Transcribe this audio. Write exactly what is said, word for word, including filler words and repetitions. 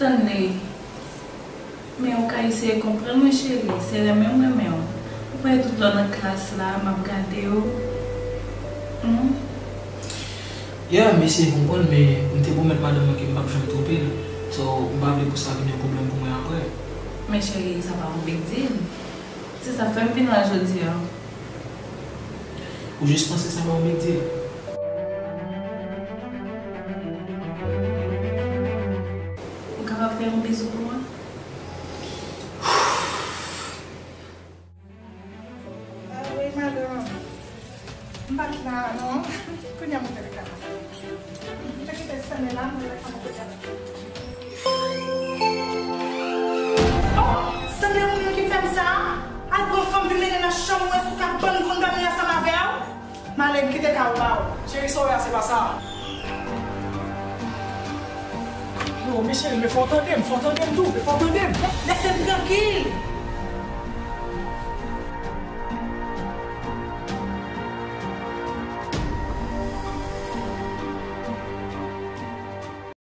Stanley, men ou ka eseye konprann mwen, cheri, se renmen m renmen w. Ou pa wè tout lè w nan klas la, m ap gade w. Hmm? Yeah, m eseye konprann, men m te pwomèt madanm mwen ke m p ap janm twonpe l. So, m pa vle pou sa vin yon pwoblèm pou mwen apre. Men cheri, sa pa yon big deal. Se sa k fè m vin la jodi a. Ou jis panse sa pa yon big deal? Ou kapab fè yon bizou pou mwen? Ah wi, madanm. M pa t la, non. Kounye a m ouvè lekòl la. M te kite Stanley la, m ouvè lekòl la. Oh, Stanley ou menm ki fè m sa? Al pran fanm vin mennen nan chanm mwen sou ka bann konn dòmi ansanm avè w? Male, m kite kay ou ba ou. Cheri, sa w wè a, se pa sa. Yo, men cheri, men fò w tande m, fò w tande m tou, men fò w tande m.